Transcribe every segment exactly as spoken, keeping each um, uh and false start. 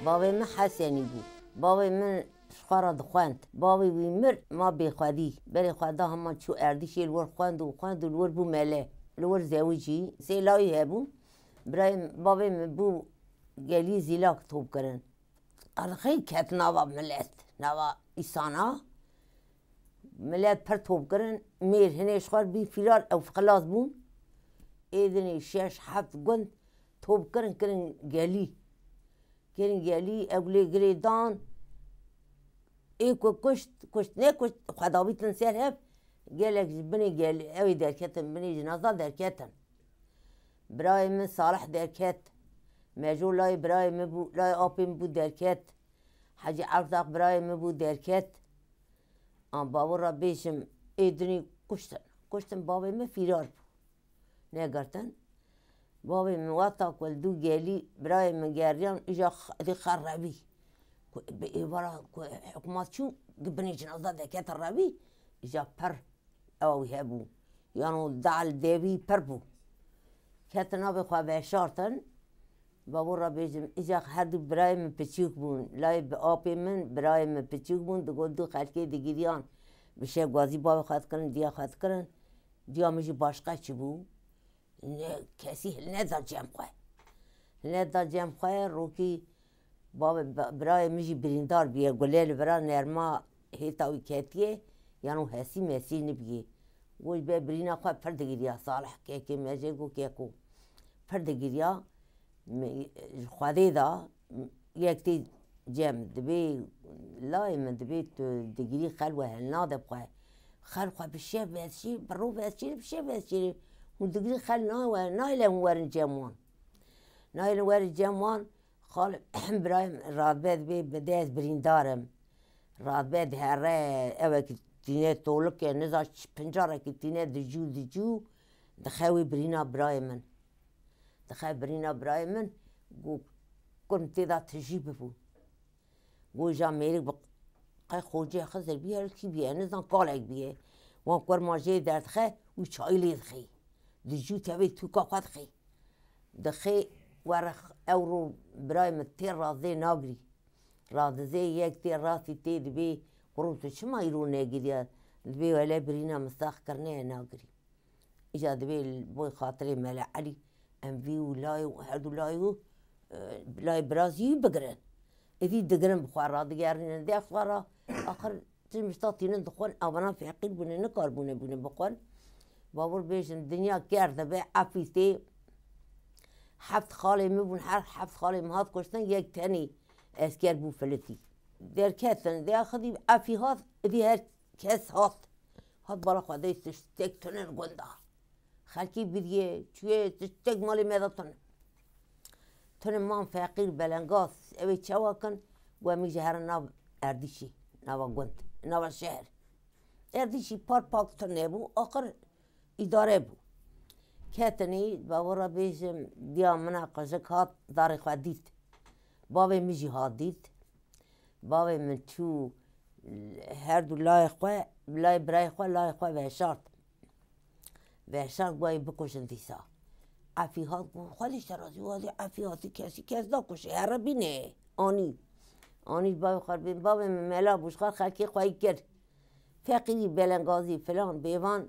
Bavê min Hesenî bû. Bavê min ji xwe re dixwend. Bavê wî mir, ma bêxwedî. Berê xwe da hema çû erdîşê, li wir xwend û xwend û li wir bû mele. Li wir zewicî. Sê layî hebû. Birayê min, bavê min bû gelî zîlak top kirin. Qedixî ket nava milet, nava îsana. Milet pir top kirin, mêr hinê ji xwe bî fîrar, ew xilas bûn. Ê dinê şeş heft gund top kirin, kirin gelî. Kirin gelî, ew lê girê dan. Ê ku kuşt, kuşt nekuşt, xwe davîtin ser hev. Gelek ji binê gelî, ew ê derketin, binê cinaza derketin. Birayê min Salih derket. Mejo layê birayê min bû, layê apê min bû derket. Hecî Ewtaq birayê min bû derket. An bavur re bêjim, ê dinî kuştin. Kuştin, bavê min fîrar bû. Negirtin. Bavê min wexta ku li dû gelî birayê min geriyan, îja x-, dê xer revî. Ku bi êvara ku hikûmet çû, di binê cinaza dekete revî, îja pir ewa wî hebû. Yano dal devî pir bû. Ketin navê xwe veşartin. Bavur re bêjim, îca her du birayê min piçûk bûn. Layê bi apê min, birayê min piçûk bûn. Digot du xelkê digiriyan. Bi şevgazî bavê xwe dikirin, diya xwe dikirin. Diya min jî başqe çi bû? Ne, kesî hilneda cem xwe. Hilneda cem xwe, rokî bavê, ba-, birayê min jî birîndar bûye. Gule li vira nerma hêta wî ketiye, yano hesî mesî nibûye. Got, be birîna xwe pir digiriya Salih, kekê me jê got, keko. Pir digiriya, mi-, ji Xwedê da, yek tê cem, dibê layê min, dibê tu digirî xel we hilnade bi xwe. Xel xwe bi şev veşî, bi rû veşî, bi şev veşî. Hûn digirî xel nayê we, nayê le hûn werin cem wan. Nayê le werin cem wan, xal birayê min radbe dibê bi dest birîndar im. Radbe dihere, ewekî tîne tolike, niza ç-, pincarekî tîne dicû, dicû, dixe wê birîna birayê min. Dixe birîna birayê min, got, kurm tê de tijî bibû. Got, ja mêrik bi qey xocê Xizir bî, her kî bî, ez nizan kalek bîye. Wan kurma jê derdixe û çayî lê dixê. Dicû tevê tûka xwe dixê. Dixê were x-, ew ro birayê min tê razê nagirî. Radizê yek tê rastî tê dibê, kurm tu çima îro negiriya? Dibê wele birîna min sax kirine ye nagirî. Îca dibê li boy xatirê Mele Elî em vî û layê û her du layê û, e, layê birazî wî bigirin. Êdî digirin bi xwe re, digerînin dê xwe re. Axir tişt mişta tînin dixwin, evana feqîr bûne, nikaribûne bûne bixwin. Bavur bêjin, dinya ker dibe, efî tê. Heft xalê min bûn, her heft xalê min hat kuştin, yek tenî esker bû filitî. Derketin, dê axidî efî hat, êdî her kes hat. Hat bala xwe dê tiştek tune li gunda. Xelkî biriye, çûye, tiştek malê me de tune. Tune man feqîr, belengaz, ew ê çawa kin, got em ê ji herin nav Erdîşî, nava gund, nava şehr. Erdîşî par pak tune bû, axir îdare bû. Ketinî, bavura bêjim, diya min a qijik hat, darê xwe dît. Bavê min jî hat dît. Bavê min çû her du layê xwe, layê birayê xwe, layê xwe veşart. Veşart, got ê bikujin dîsa. Efî hat, got, Xwedê ji te razî, Xwedê efî hatî kesî kes nakuşe, here bîne, anî. Anî bavê xwe bîn, bavê min mela bû, ji xwe xelkê xweyî kir. Feqîrî, belengazî, filan, bêvan.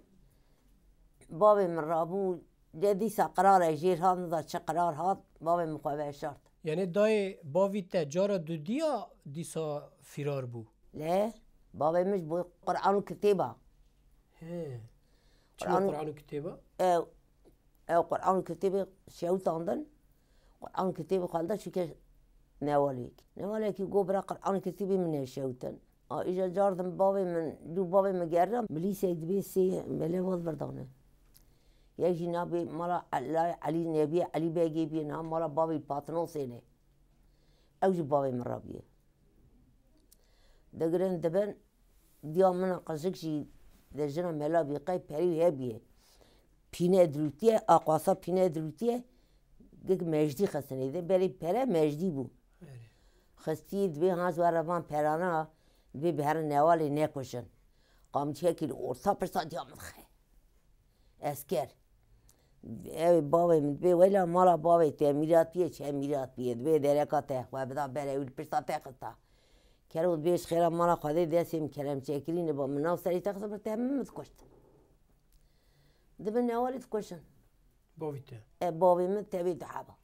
Bavê min rabû, de dîsa qirare jêr hat, niza çi qirar hat, bavê min xwe veşart. Yanî dayê bavî te cara dudiya dîsa fîrar bû? Le, bavê min ji bo Quran û kitêba. He. Çima Quran û Quran û kitêba? Ew, ew Quran û kitêbê şewitandin. Quran û kitêbê xwenda çûke newalêk. Newalekî got, bira Quran û kitêbê min nêşewitin. A, îja cardim bavê min, dû bavê min gerina, milîsek dibê sê mele vat virdane. Yek jî nabê mala Elay, Elî Nebiyê, Elî Begê bîye, niha mala bavê Patnosê ne. Ew jî bavê min re bîye. Digirin dibin, diya min a qijik jî de jina mela bî, qey perî wî hebiye. Pîne dirûtiye, aqwasa pîne dirûtiye, gik mecdî xistinê de, berê pere mecdî bû. Erê. Xistî dibê ha ji we re van perana, dibê bi herin newalê nekujin. Qamçiyekî li orta pirsa diya min dixe. Esker. Ew bavê min dibê wela mala bavê te mîratiyê çe mîratiyê dibê dereka te xwe bida ber ew li pişta te xista. Kero dibê ji xêra mala Xwedê destê min keremçe kirî niba min nav serê te xista bir te min dikuşt. Dibin newalî dikuşin. Bavî te. E, bavê min tevî diheba.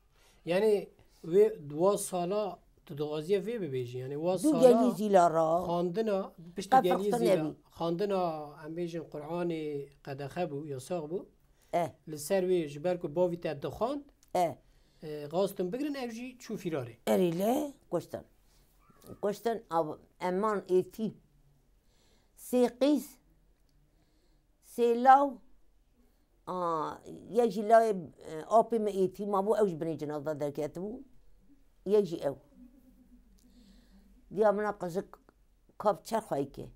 Yani wê dua sala tu dixwaziye vê bibêjî. Yani wa Du sala gelî zîla ra. Xandina, piştî Qe gelî fexte zîla. Nebî. Xandina, em bêjin Qur'anê qedexe bû, yasax bû. Eh. Li ser wê ji ber ku bavî te dixwand, Eh. e, xastin bigrin ev jî çû fîrarê. Erê le kuştin. Kuştin av eman êtî. Sê qîz. Sê law, a, yek jî lawê, e, apê me êtî mabû, ew ji binê cinav de derketibû. Yek jî ew. Diya min a qijik kav çer xweyke.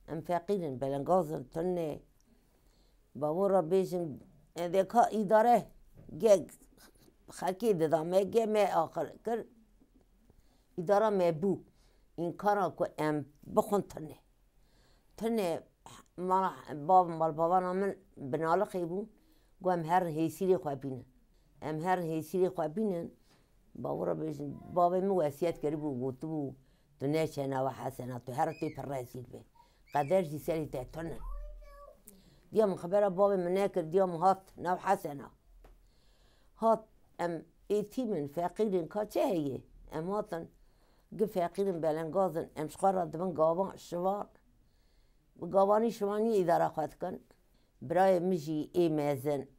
Em feqîr in, belengaz in, tune. Bavo re bêjin, e, de ka îdare ge xelkê dida me, ge me axir kir. Îdara me bû. Îmkana ku em bixwin tune. Tune mala bav malbavana min binalixê bû, got, "Em herin hêsîrê xwe bînin. Em herin hêsîrê xwe bînin." Bavo re bêjin, bavê min wesiyet kiribû, gotibû, "Tu neçe nava Hesena, tu here tê pir rezîl be. Qeder jî serê te tune." Diya min xebera bavê min nekir, diya min hat nav Hesena. Hat, em êtîm in, feqîr in, ka çi heye? Em hatin, gi feqîr in, belengaz in, em ji xwe re dibin gavan, şivan. Bi gavanî şivanî îdara xwe dikin. Birayê min jî ê mezin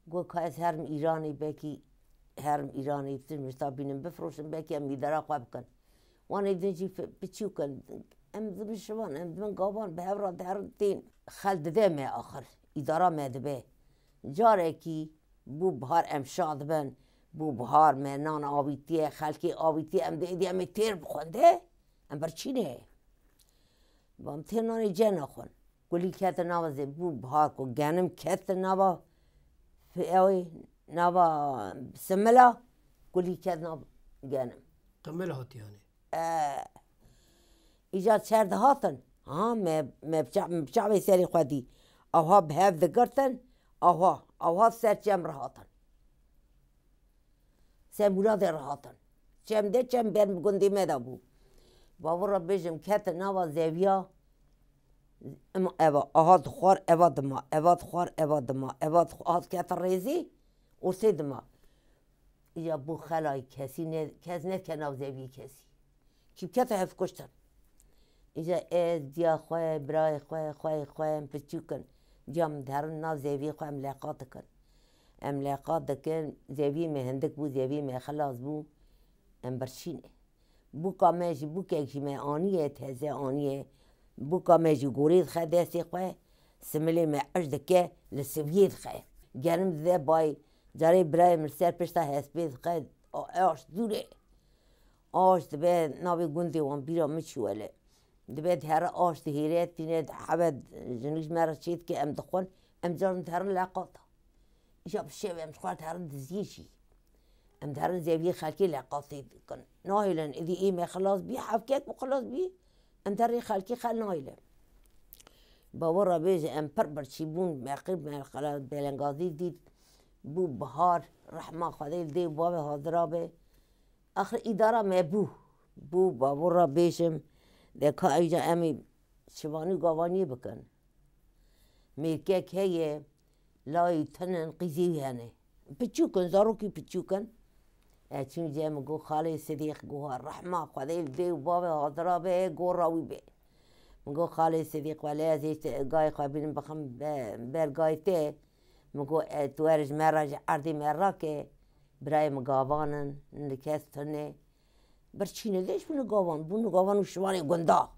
got, "Ka ez herim Îranê, belkî herim Îranê, bitim ji te bînim, bifroşim, belkî em îdara xwe bikin." Wan ê din jî fi-, piçûk in. Em dibin şivan, em dibin gavan, bi hev re diherin tên. Xel dide me axir, îdara me dibe. Carekî bû bihar em şa dibin, bû bihar me nan avîtiye, xelkê avîtiye, em dê êdî em ê têr bixwin de, em birçî ne. Bam têr nanê ce naxwin. Kulî kete nava zê bû bihar ku genim kete nava fi-, ew ê nava simila, kulî ket nav genim. Qimil hatî yanê. E, îcar çer dihatin. Ha, me, me bi ça-, me bi çavê serê xwe dî. Awha bi hev digirtin, awha, awha ser çem re hatin. Ser Mûradê re hatin. Çem de çem ber gundê me de bû. Bavo re bêjim, ketin nava zeviya. Em, eva, aha dixwar, eva dima, eva dixwar, eva dima, eva dixwar, aha dikete rêzî, û sê dima. Îja bû xelayî kesî ne, kes nedike nav zeviyê kesî. Kî bikete hevkuştin. Îja ez, diya xwe, birayê xwe, xweyê xwe, em piçûk in. Diya min diherin nav zeviyê xwe em leqat dikin. Em leqat dikin, zeviyê me hindik bû, zeviyê me xilas bû. Em birçî ne. Bûka me jî, bûkek jî me aniye, teze aniye. Bûka me jî gorê dixe destê xwe, similê me iş dike, li siviyê dixe. Genim dide bay, carê birayê min li ser pişta hespê dixe, a-, aş dûr e. Aş dibe navê gundê wan bîra min çû wele. Dibe dihere aş dihêre, tîne hebe jinik ji me re çê dike, em dixwin, em carin diherin leqata. Îja bi şev em ji xwe re diherin diziyê jî. Em diherin zeviyê xelkê leqatê dikin. Nahêlin, êdî ê me xilas bî, hevkek bû xilas bî, em derê xelkê xel nahêlin. Bavo re bêje, em pir birçî bûn, me qîr me xilas belengazî dît, bû bihar, rehma Xwedê li dê û bavê hazira be. Axir îdara me bû. Bû, bavo re bêjim, de ka îja em ê şivanî û gavaniyê bikin. Mêrkek heye, layî tinin, qîzê wî hene. Piçûk in, zarokî piçûk in. E, çûn cê min got, "Xalê Sidîq," got, "Ha, rehma Xwedê li dê û bavê hazira be, gora wî be." Min got, "Xalê Sidîq, wele ez ê te-, gayê xwe bînim bixim be-, ber gayê te." Min got, "E, tu were ji me re, ji erdê me rake, birayê min gavan in, li kes tune." Birçîne de ji min gavan bûn, gavan û şivanê gunda.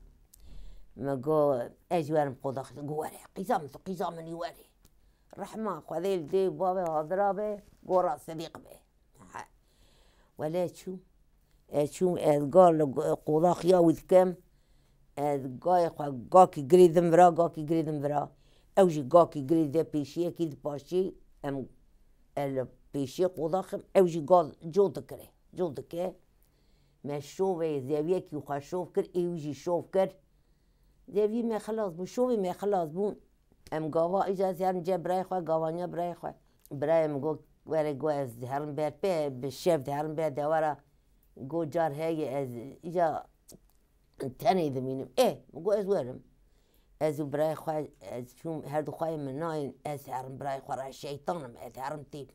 Min got, "Ez jî werim qodax." Got, "Were, qîza min, tu qîza min î were." Rehma Xwedê li dê û bavê hazira be, gora Sidîq be. He. Wele çû. E, çû, ez ga li go-, qodaxiya wî dikim. Ez gayê xwe gakî girêdim vira, gakî girêdim vira. Ew jî gakî girêde pêşiyekî di paşî, em, e, li pêşiyê qodaxim, ew jî ga co dikire, co dike. Me şovê zeviyekî xwe şov kir, ê wî jî şov kir. Zeviyê me xilas bû, şovê me xilas bû. Em gava îca ez herim cê birayê xwe, gavaniya birayê xwe. Birayê min got, were got ez diherim ber pê, bi şev diherim ber dewara. Got car heye ez îca tenê dimînim. Ê, min got ez werim. Ez û birayê xwe, ez çûm, her du xweyê min nayên, ez herim birayê xwe re, şeytan im, ez herim tî.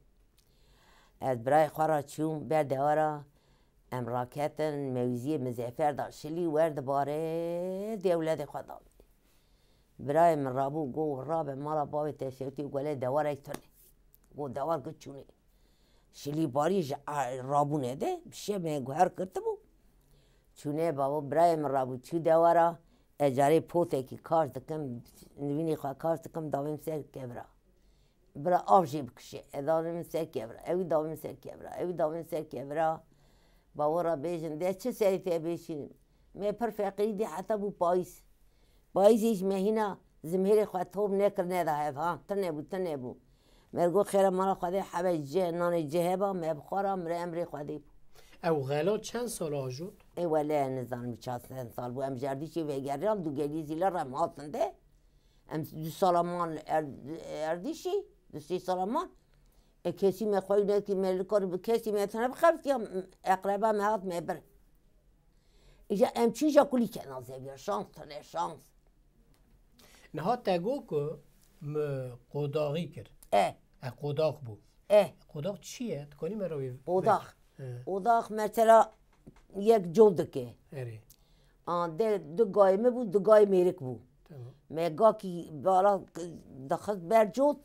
Ez birayê xwe re çûm, ber dewara, em raketin, mewziyê Mizefer da şilî wer dibare, dewledê xwe da. Birayê min rabû, got rabe mala bavê te şewtî û gelê dewarek tune. Got dewar got çûnê. Şilî barî ji a-, rabûnê de, bi şevê me guher girtibû. Çûnê bavo, birayê min rabû, çû dewara, ez carê potekî kaş dikim, nivînê xwe kaş dikim, davêm ser kevira. Bira av jê bikişe, ez davêm ser kevira, ewî davêm ser kevira, ewî davêm ser kevira. Bavo re bêjin, de çi serê te bêşînim? Me pir feqîrî dî heta bû payîz. Payîzê ji me hîna zimhêrê xwe top nekir neda hev, ha, tune bû, tune bû. Me got xêra mala Xwedê hebe cih, nanê cih heba, me bixwara, mire emrê Xwedê bû. Ew xela çend sal a jot? Ê wele nizanim çend sal bû. Em ji Erdîşê vegeriyan, du gelî zîla re em hatin de. Em du sala man Er-, Erdîşî, du sê sala man. E, kesî me xwe nekî, me li kar bi kesî me tine bixebitiya, eqreba me hat me bir. Îja em çû îja kulî kena zeviya, şans tine, şans. Niha te got ku mi qodaxî kir. E. E, qodax bû. E. Qodax çi ye? Tu kanî me re wê Qodax. He. Qodax mesela yek col dike. Erê. A, de du gayê me bû, du gayê mêrik bû. Tamam. Me gakî bala dixist ber cot.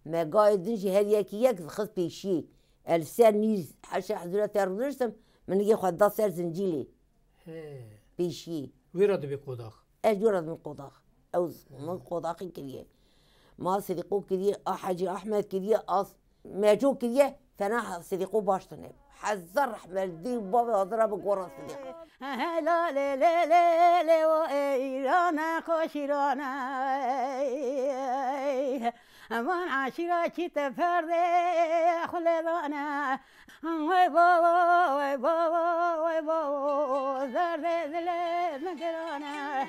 Me gayê din jî her yekî yek dixist pêşiyê. El ser nîz heşe hezûra te rûniştim, min nigê xwe da ser zincîlê. He. Pêşiyê. Wê re dibê qodax. Ez jû re dibim qodax. Ew min qodaxî kiriye. Ma Sidîqo kiriye, a Hecî Ahmed kiriye, a Meco kiriye, fena Sidîqo baş tune. Hezar rehmet dî bavê hazira bi gora Sidîqo. Helalê lê lê lê o ey îrane xweşîrane. Eman aşîra çî te ferdê xulêdane. Wey baba, wey baba, wey baba, zerdê dilê min girane.